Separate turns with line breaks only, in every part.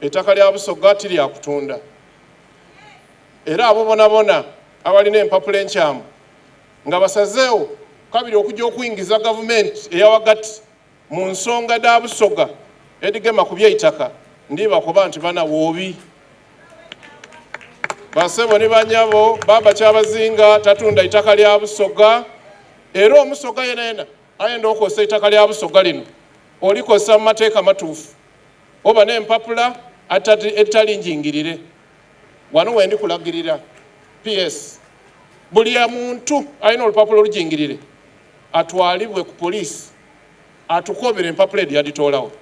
Eitaka lya Busoga ti lya kutunda era abo bonabona abalina empapula enkyamu nga basazeewo kabiri okugya okwingiza gavumenti eya ghagati mu nsonga dha Busoga edhigema ku by'eitaka ndibakoba nti bana woobi. Basebo ni banyabo, Bbaabba Kyabazinga tatunda itaka lya Busoga era Omusoga yenayena ayenda okukozesa eitaka lya Busoga lino olikozesa mu mateeka matuufu oba n'empapula edhitali njingirire. Wano wendi kulagirira PS buli muntu alina olupapula olujingirire atwalibwe ku poliisi atukobere empapula edho yadhitoolagho.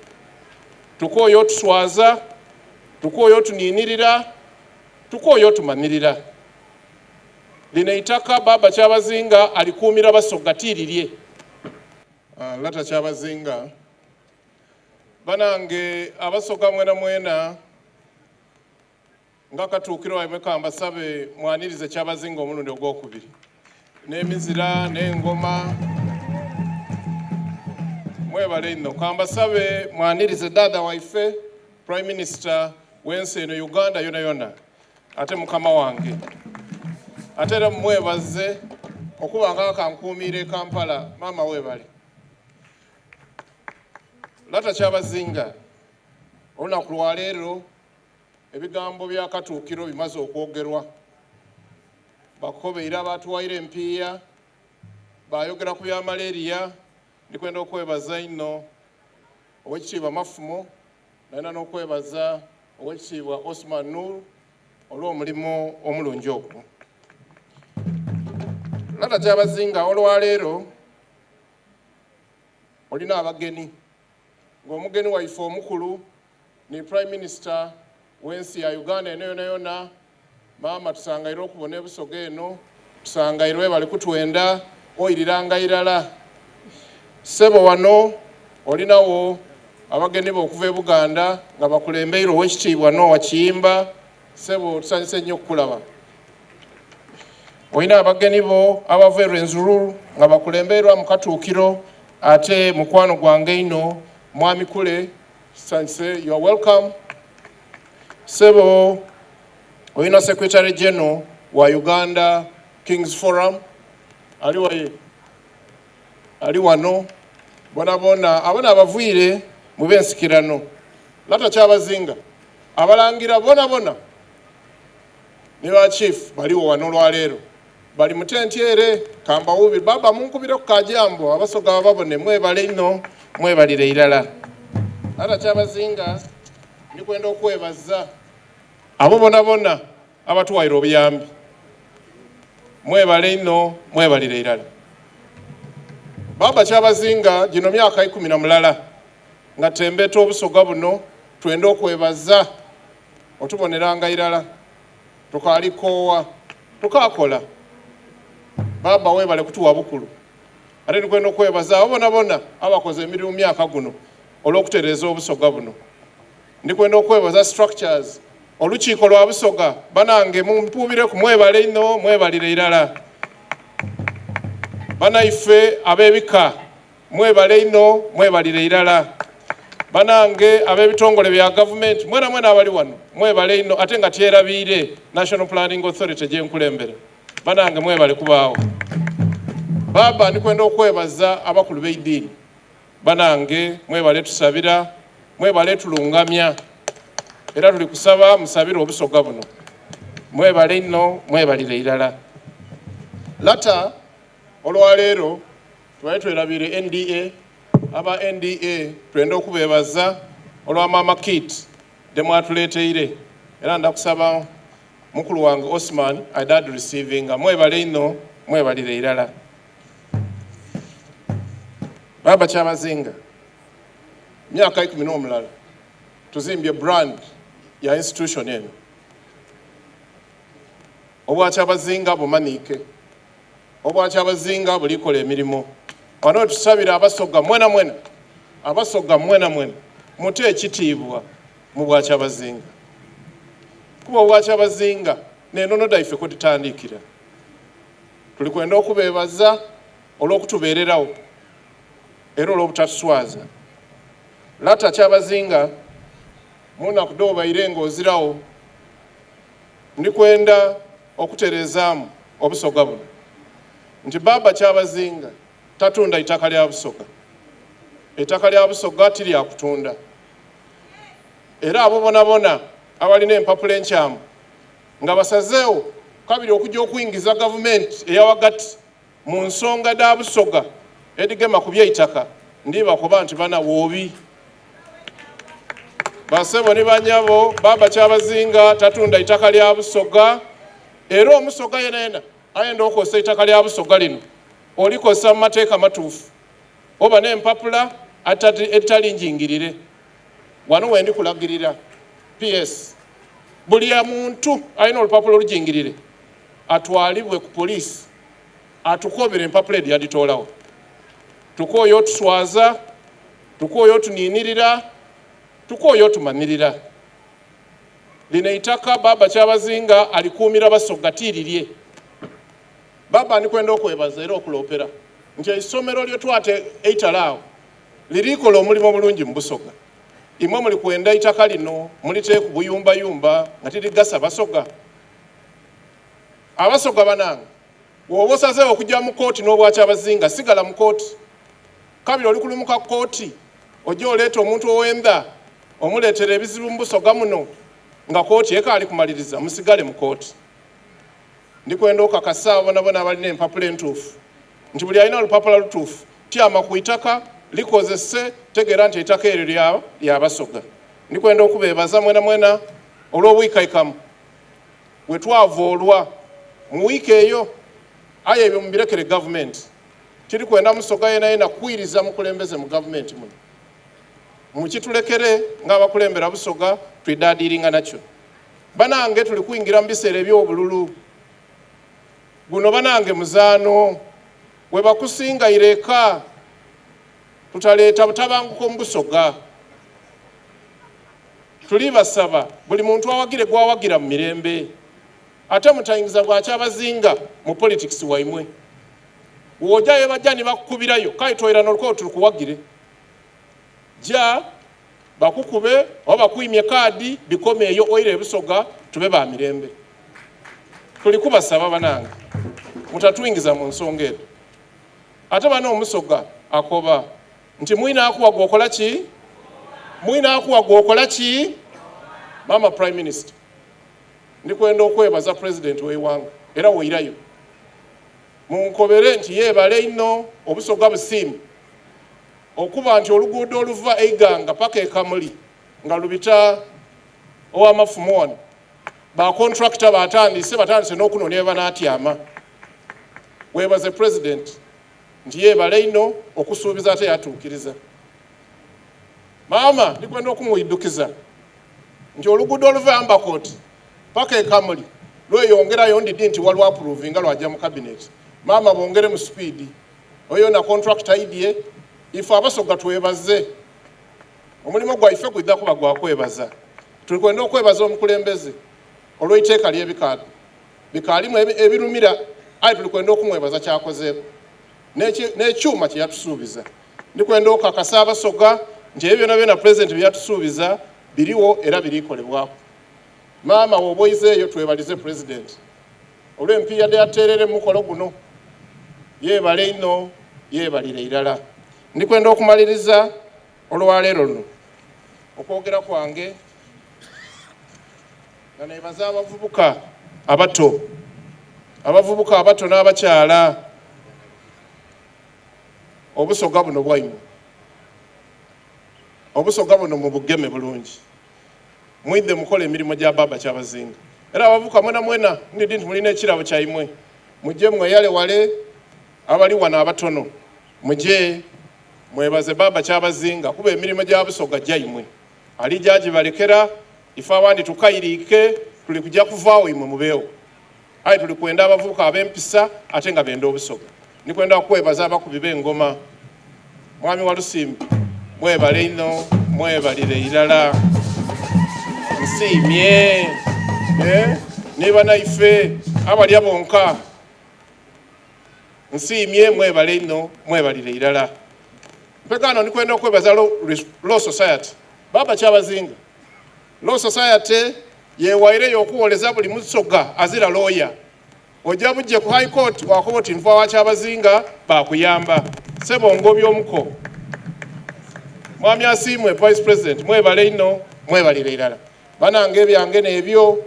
Tukooye otuswaza, tukooye otuninirira, tukooye otumanhirira. Lino eitaka Bbaabba Kyabazinga alikuumira Basoga ti lirye. Lata Kyabazinga, Banange Abasoga mwenamwena nga katuukiro waimwe kambasabe mwanirize Kyabazinga omulundi ogwokubiri n'emizira n'engoma. Mwebale inho. Kambasabe mwanirize dhaadha waife Prime Minister w'ensi eno Uganda yonayona ate mukama wange. Ate era mumwebaze okuba nga akankuumiire e Kampala. Maama webale. Lata Kyabazinga, olunaku lwaleero ebigambo bya Katuukiro bimaze okwogerwa. Bakukobeire abaatuwaire empiiya, baayogera ku bya malaria. Ndi kwenda okwebaza inho Owekitiibwa Mafumo, nalina n'okwebaza Owekitiibwa Osman Nur olw'omulimu omulungi ogwo. Lata Kyabazinga, olwaleero olina abageni, ng'omugeni waife omukulu ni Prime Minister w'ensi ya Uganda eno yonayona. Maama tusangaire okubona ebusoga eno, tusangaire webale kutwenda oiriranga irala. Ssebo wano olinawo abageni bo okuva e Buganda nga bakulembeire Owekitiibwa Noah Kiyimba. Ssebo tusanyuse nnyo okukulaba. Olina abageni bo abava e Rwenzururu nga bakulembeirwa mu Katuukiro ate mukwano gwange inho Mwami Kule. Tusanyuse, you are welcome. Ssebo olina Secretary General wa Uganda Kings Forum ali waye ali wano bonabona abo n'abavwire mu b'ensikirano. Lata Kyabazinga abalangira bonabona ni ba chief baliwo wano olwaleero bali mu tenti ere kambawubi baba munkubire ku kajambo abasoga bababone mwebale inho mwebalire irala. Lata Kyabazinga ndi kwenda okwebaza abo bonabona abatuwaire obuyambi mwebale inho mwebalire irala. Baba Kyabazinga gino myaka 11 nga tembeta obusoga buno twenda okwebaza otuboneranga irala tukaali koowa tukakola. Baba webale kutuwa bukulu ate ndikwenda okwebaza abo bonabona abakoze emirimu mu myaka guno olw'okutereeza obusoga buno. Ndikwenda okwebaza structures olukiiko lwa Busoga banange mumpuubireku mwebale inho mwebalire irala. Banaife ab'ebika mwebale inho mwebalire irala. Banange ab'ebitongole bya gavumenti mwena mwena abali wano mwebale inho ate nga tyerabiire National Planning Authority gyenkulembera. Banange mwebale kubaagho. Baba ndikwenda okwebaza abakulu b'eidiini. Banange mwebale tusabira, mwebale tulungamya era tuli kusaba musabire obusoga buno. Mwebale inho mwebalire irala. Lata olwaleero tubale twerabiire NDA, aba NDA twenda okubebaza olwa maama Kit dhemwatuleteire era ndakusaba mukulu wange Osman aidha adurisivinga. Mwebale inho mwebalire irala. Baba Kyabazinga, myaka 11 tuzimbye brand ya institution eno. Obwa Kyabazinga bumanhiike, obwa Kyabazinga bulikola emirimo. Wano tusabira Abasoga mwena mwena, Abasoga mwena mwena mute ekitiibwa mu bwa Kyabazinga, kuba obwa Kyabazinga n'enono dhaife kwedhitandikira. Tuli kwenda okubeebaza olw'okutubeereragho era olw'obutatuswaza. Lata Kyabazinga, Mu naku dh'obaire ng'oziragho, ndi kwenda okutereezaamu Obusoga buno nti Bbaabba Kyabazinga tatunda itaka lya Busoga. Eitaka lya Busoga ti lya kutunda. Era abo bonabona abalina empapula enkyamu nga basazeegho kabiri okuja okwingiza gavumenti eya ghagati mu nsonga dha Busoga edhigema ku by'eitaka, ndibakoba nti bana woobi. Basebo ni banyabo, Bbaabba Kyabazinga tatunda itaka lya Busoga era Omusoga yenayena ayenda okukozesa eitaka lya Busoga lino olikozesa mu mateeka matuufu oba n'empapula edhitali njingirire. Wano wendi kulagirira PS buli muntu alina olupapula olujingirire atwalibwe ku poliisi atukobere empapula edho yadhitoolagho. Tukooye otuswaza, tukooye otuninirira, tukooye otumanirira. Lino eitaka Bbaabba Kyabazinga alikuumira Basoga ti lirye. Bbaabba ndi kwenda okwebaza era okuloopera nti eisomero lye twata eitale agho liri kola omulimo bulungi mu Busoga. Imwe muli kwenda eitaka lino muliteeku buyumbayumba nga tirigasa Basoga? Abasoga banange, bw'oba osazeegho okuja mu kooti n'Obwakyabazinga, sigala mu kooti. Kabiri oli kulumuka kooti oje oleete omuntu ow'endha omuleetere ebizibu mu Busoga muno nga kooti ekaali kumaliriza, musigale mu kooti. Ndi kwenda okakasa abo bonabona abalina empapula entuufu nti buli alina olupapula lutuufu tyama ku itaka likozese, tegeera nti eitaka eryo lya Basoga. Ndi kwenda okubeebaza mwenamwena olw'obwikaikamu bwe twavoolwa mu wiiki eyo. Aye ebyo mubirekere gavumenti. Tiri kwenda Musoga yenayena kwiriza mukulembeze mu gavumenti muno. Mukitulekere ng'abakulembera Busoga twidhaadiiringa nakyo. Banange tuli kwingira mu biseera eby'obululu. Guno banange muzaano. Bwebakusinga ira eka. Tutaleeta butabanguko mu Busoga. Tuli basaba buli muntu awagire gw'awagira mu mirembe. Ate mutaingiza bwakyabazinga mu politikisi waimwe. Bw'oja ye baja ni bakukubirayo, kale toira n'olukoba oti lukuwagire. Ja bakukube oba bakwimye kaadi bikome eyo oire e Busoga tube ba mirembe. Tuli kubasaba banange mutatwingiza mu nsonga edho. Ate bano Omusoga akoba nti mwine akuwa gw'okola ki? Mwine akuwa gw'okola ki? Maama Prime Minister, ndi kwenda okwebaza Pulezidenti w'eighanga era wairayo munkobere nti yeebale inho Obusoga busiime okuba nti oluguudo oluva e Iganga paka e Kamuli nga lubita ow'amafumu wano ba kontulakita batandise batandise n'okunoonia we banaatyama. Weebaze Pulezidenti nti yeebale inho okusuubiza ate yatuukiriza. Maama ndi kwenda okumwidhukiza nti oluguudo oluva e Ambakot paka e Kamuli lweyongerayo ndidhi nti walwapuruvinga lwaja mu kabineti. Maama bongere mu sipiidi oyo na kontulakita aidhye ife Abasoga twebaze. Omulimo gwaife gwidha kuba gwa kwebaza. Tuli kwenda okwebaza omukulembeze olw'eiteeka ly'ebikaadho. Bikaalimu ebirumira aye tuli kwenda okumwebaza ky'akozeeku n'ekyuma kye yatusuubiza. Ndi kwenda okakasa Abasoga nti ebyo byonabyona Pulezidenti bye yatusuubiza biriwo era biri kolebwaku. Maama bw'oba oizeeyo twebalize Pulezidenti olw'empiiya dhe yateerere mu mukolo guno. Yeebale inho, yeebalire irala. Ndi kwenda okumaliriza olwaleero luno okwogera kwange nga neebaza abavubuka abato, abavubuka abato n'abakyala. Obusoga buno bwaimwe. Obusoga buno mubugeme bulungi. Mwidhe mukole emirimo gya Bbaabba Kyabazinga. Era abavubuka mwenamwena ndidhi nti muli n'ekirabo kyaimwe. Muje mweyale wale abali wano abatono. Muje mwebaze Bbaabba Kyabazinga kuba emirimo gya Busoga gyaimwe. Alija agibalekera, ife abandi tukairiike, tuli kuja kuvaagho imwe mubeegho. Aye tuli kwenda abavubuka ab'empisa ate nga benda Obusoga. Ndi kwenda kwebaza abakubi b'engoma. Mwami Walusimbi, mwebale inho, mwebalire irala. Nsiimye ni banaife abalya bonka. Nsiimye, mwebale inho, mwebalire irala. Mpegaano ndi kwenda okwebaza Law Society. Baaba Kyabazinga. Law Society yewaireyo okuwoleza buli Musoga azira looya. Oja buje ku High Court wakoba oti nva wa Kyabazinga, baakuyamba. Ssebo ngobye omuko. Mwami Asiimwe, Vice President, mwebale inho, mwebalire irala. Banange ebyange n'ebyo.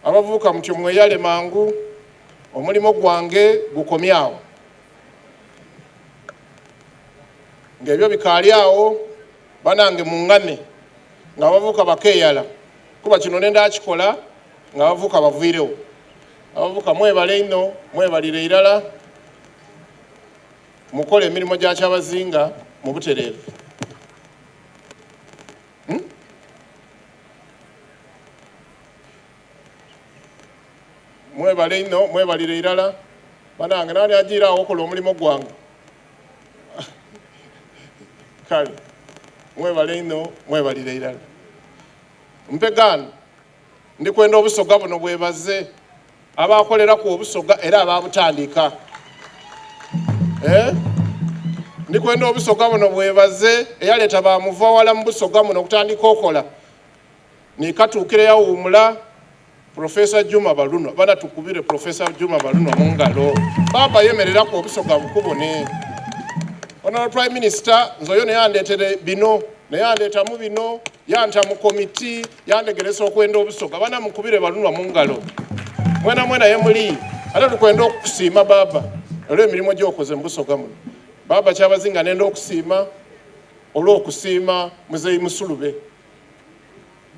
Abavubuka mutyo mweyale mangu, omulimo gwange gukomye agho. Ng'ebyo bikaali agho, banange mungame nga abavubuka bakeeyala, kuba kino nenda kikola nga abavubuka baviiregho. Abavubuka mwebale inho, mwebalire irala, mukole emirimo gya Kyabazinga mu butereevu. Hmm? Mwebale inho, mwebalire irala. Banange naani ajiire agho okola omulimo gwange? Kale mwebale inho, mwebalire irala. Mpegaano ndi kwenda Obusoga buno bwebaze abaakoleraku Obusoga era abaabutandiika. Eh? Ndi kwenda Obusoga buno bwebaze eyaleeta ba Muvawala mu Busoga muno okutandika okola. Ni katuukire yawuumula Professor Juma Balunwa. Bana tukubire Professor Juma Balunwa mu ngalo. Baba yemereraku Obusoga bukubone. Honorable Prime Minister, nze oyo naye andeetere bino, naye andeetamu bino, yanta mu komiti, yandegeresa okwenda Obusoga. Bana mukubire Balunwa mu ngalo. Mwena mwena ye muli, ate tukwenda okukusiima baba olw'emirimu gy'okoze mu Busoga muno. Baba Kyabazinga nenda okusiima olw'okusiima Muzeeyi Musulube.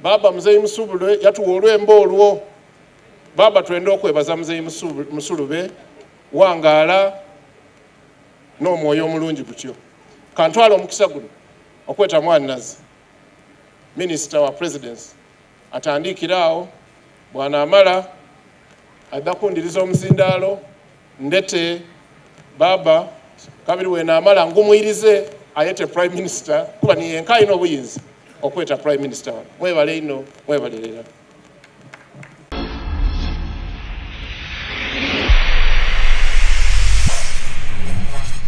Baba Muzeeyi Musulube yatuwa olwembo olwo. Baba twenda okwebaza Muzeeyi Musulube, wangaala n'omwoyo omulungi gutyo. Kantwala omukisa guno okweta mwannazi Minisita wa Presidency atandiikire awo, bw'anaamala adha kundiriza omuzindaalo ndete baba kabiri wenaamala ngumwirize ayete Prime Minister, kuba niye nka alina obuyinza okweta Prime Minister wano. Mwebale inho, mwebalire irala.